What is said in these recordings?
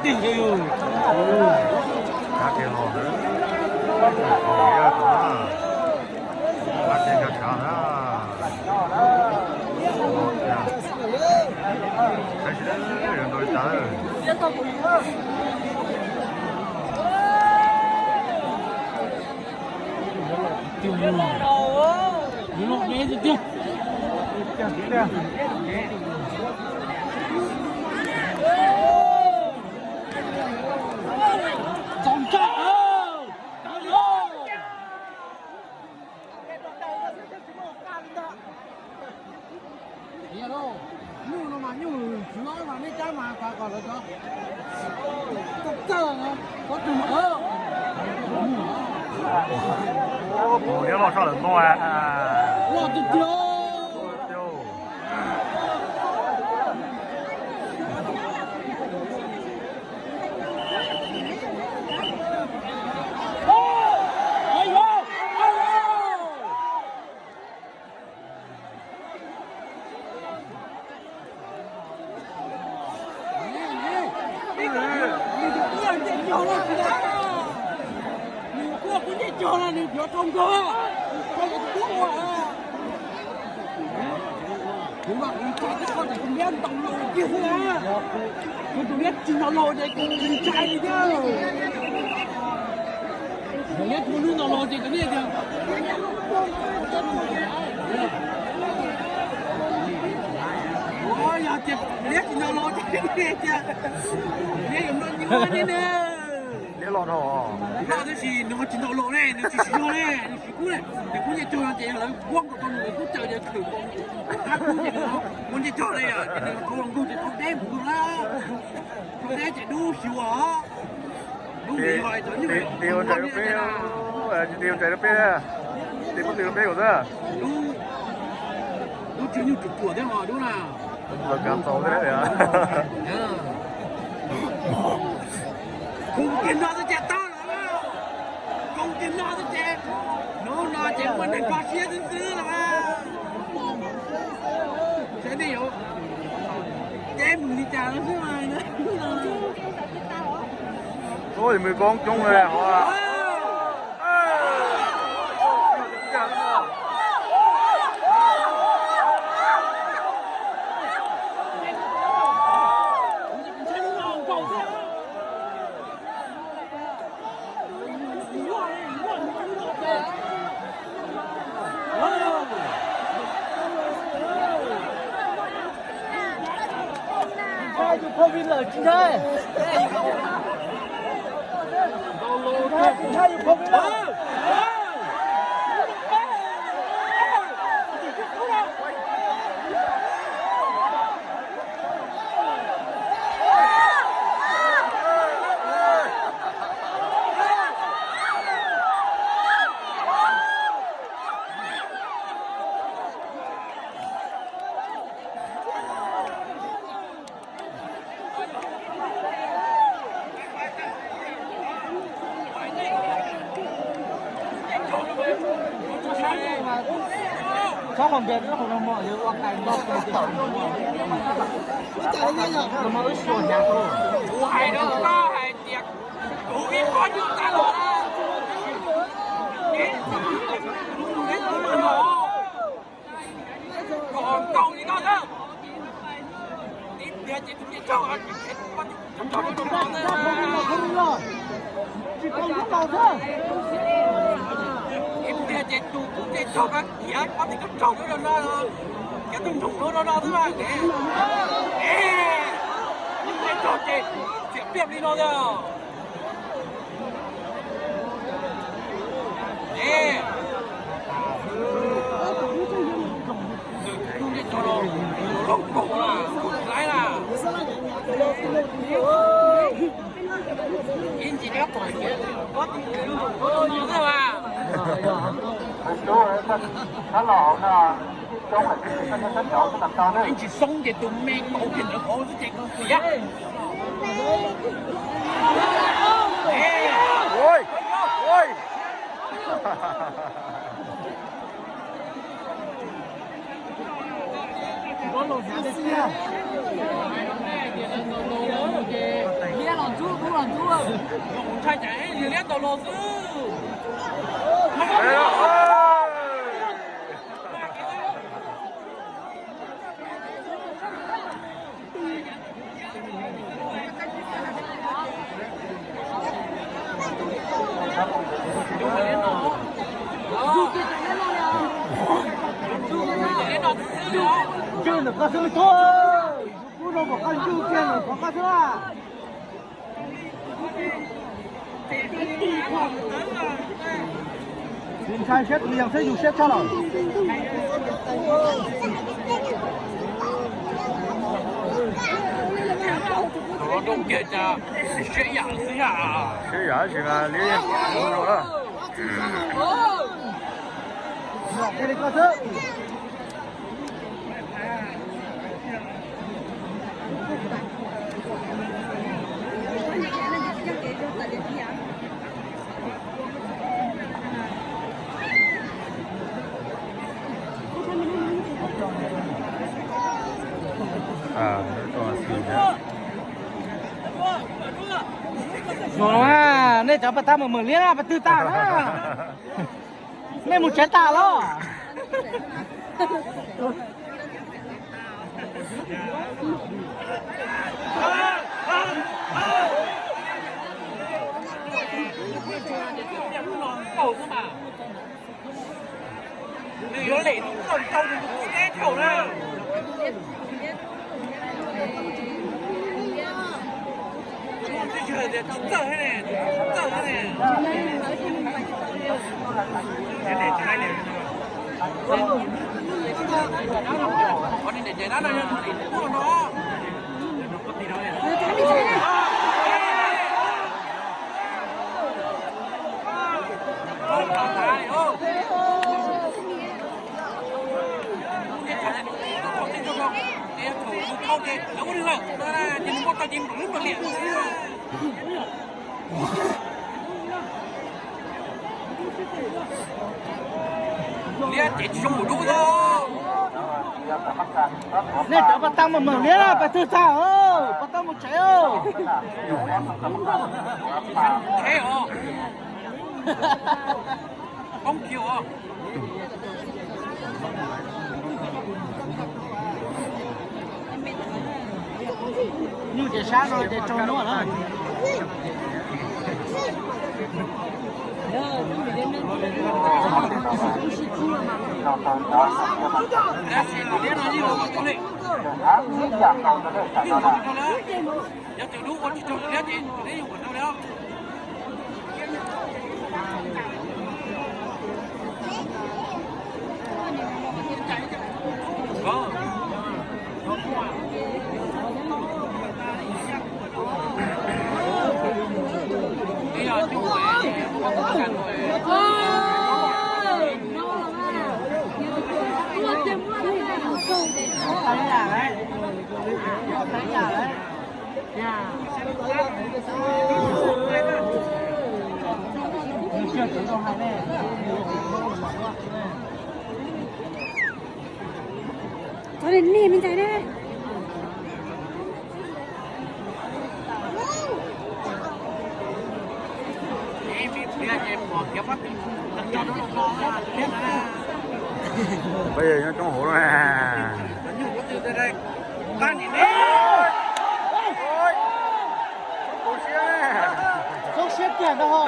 Tij yus. Kav kiag los ntawd. Kav kiag nkaus tshav ntawd. Saib seb yuav nrau li cas. Nyuj no mas nyuj tswv mas nej cab mas kav kom lawv cov txawj txawj na, kov tus mas. Tus niag loj tshaj lawm no. Loj tiag tiag. Nws kuj kuv ncej cog no nws yuav dhau nkauj. Kuv mas kuv ntshai tej ko ces kuv liab ntaus laus kiag xwb na. Kuv tus liab tsis ntaus laus ces kuv ntshai li thiab. Liab kuv ntaus laus ces kuv nej tias, yog tias liab tsis ntaus laus ces nej tias liab yuav nrog nyiaj ne. Liab loj no, loj tab sis nws ho tsis ntaus laus ne, nws tsis siv zog ne, nws siv kub ne. Ces kuv ncej cog no ces yog lawv kuab nkaus tau nws lawv kub caws ces khwm nkaus, qab kub ces nws ho muab ncej cog li ces nws tau los nkaug ces tau deb mus na. Tau deb ces dub siv ua. Dub mus yog cov nyuj tis ua ntsais rau peb, tis ua ntsais rau peb, tis kub tis rau peb kom xwb. Dub, dub tsw nyuj tsuam tsuam thiab ho dub na. Lawv kav txaus thiab. Koom kiag no xwb ces tau lawm. Koom kiag no xwb ces hnub no ces muaj neeg kho siab xwb xwb los mas. Saib nej yuav ceb mus li cas no xwb mas. Ub, yog mus koob coob li hov. Ntshai yus phau vij lawm tsis ntshai. Ntshai yus phau vij lawm. Txhob qhov ntias wb hauv no mog, yog ua kais nto kais ces wb suam hnyav rau. Kuv hais rau koj hais tias kuv ib qho nyuj tas los na, kom nkaus li no xwb. Ib pliag ces tus ncej tsog, tus ncej tsog no no xwb. Ib pliag ces tus ncej tsog no khiav ob peb tug raug no no, khiav tus nroog no no xwb. Tus ncej tsog ces txiam pliag li no xwb. Ib ntsis xoob ces tus me kaus kiag ntawd hauv xwb ces kuv xiam. Liab los ntxub, kub los ntxub. Ntshai tsam liab tau los xwb. Ntswj ntawm koj xwb, kub rau kom koj ntswj kiag ntawm qhov koj xwb. Ntshai siab tus yog xwb, yus siab tshaj lawm. Rau kiag cas siab yam xwb yam. Siab yam tsis mas li no lawm. Nej cov pas tag mus mawm liab na, pas twg tag na? Nej mus tsev tas los? Nws yuav lem tus koj tau nws tus kub deb thaum na. Tsis txawj thiab ne, tsis txawj thiab ne. Niam tais dab no yog tus lem tus kub no. Liab ces tsis zoo mus dub. Nej cov pas tag mus mawm liab na, pas twg tag, pas tag mus tsev. Tsis zoo thiab os. Poob kiag os. Nyuj ces sab no ces tsau nyuaj na. Tab sis tus liab no yeej ua tau li. Yeej ua tau li. Yog tus dub ua tsis raug tus liab ces tus liab yeej ua tau li. Cov niag me ntxhais ne. Peb nyob coob hauv na. Txaus siab tiag ntag ho.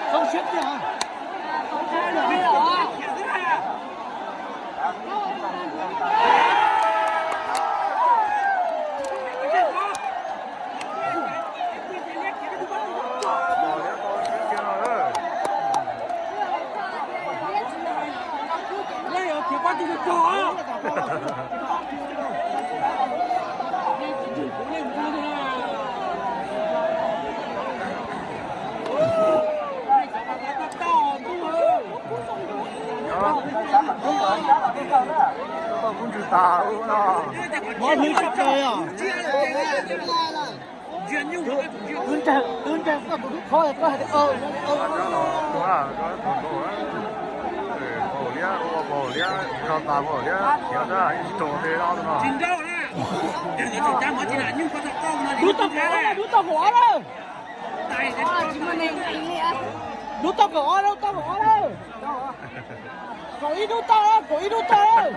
Txaus siab tiag. Tas ub no. Mov hlwb tshaj plaws os. Twb ntseeg, twb ntseeg koj tus lub khob koj hais tias, Paus liab, ua paus liab, nrog tas paus liab, khiav tag ib tug tej no no. Dub tau kaum ob lawm, dub tau kaum ob lawm. Dub tau kaum ob lawm, tau kaum ob lawm. Kaum ib dub tau lawm, kaum ib dub tau lawm.